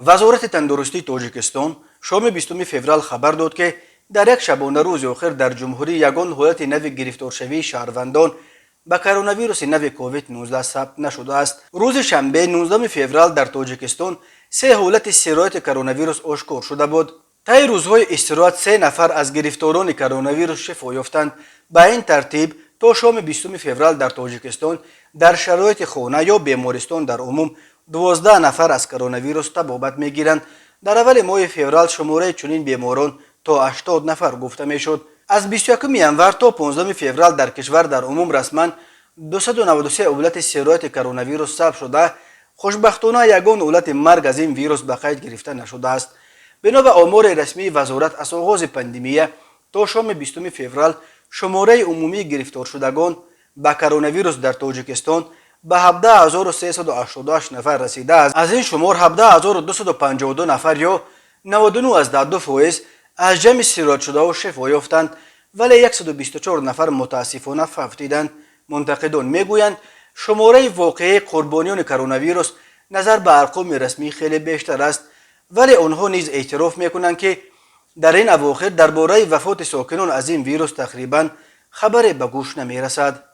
Вазорати тандурустии Тоҷикистон шоми 20 феврал хабар дод, ки дар як шабонарӯзи охир дар ҷумҳурӣ ягон ҳолати нави гирифторшавии шаҳрвандон ба коронавируси нави COVID-19 сабт нашудааст. Рӯзи шанбе, 19 феврал, дар Тоҷикистон се ҳолати сирояти коронавирус ошкор шуда буд. Таи рӯзҳои истироҳат се нафар аз гирифторони коронавирус шифо ёфтанд. Ба ин тартиб, то шоми 20 феврал дар Тоҷикистон дар шароити хона ё бемористон дар умум 12 нафар аз коронавирус табобат мегиранд. Дар аввали моҳи феврал шумораи чунин беморон то 80 нафар гуфта мешуд. Аз 21 январ то 15 феврал дар кишвар дар умум расман 293 ҳолати сирояти коронавирус сабт шуда, хушбахтона, ягон ҳолати марг аз ин вирус ба қайд гирифта нашудааст. Бино ба омори расмии вазорат, аз оғози пандемия то шоми 20 феврал шумораи умумии гирифторшудагон ба коронавирус дар Тоҷикистон ба 17 388 нафар расидааст. Аз ин шумор 17 252 нафар ё 99,2% аз ҷамъи сироятшудаҳо шифо ёфтанд, вале 124 нафар мутаассифона фавтиданд. Мунтақидон мегӯянд, шумораи воқеии қурбониёни коронавирус назар ба арқоми расмӣ хеле бештар аст, вале онҳо низ эътироф мекунанд, ки дар ин авохир дар бораи вафоти сокинон аз ин вирус тақрибан хабаре ба гӯш намерасад.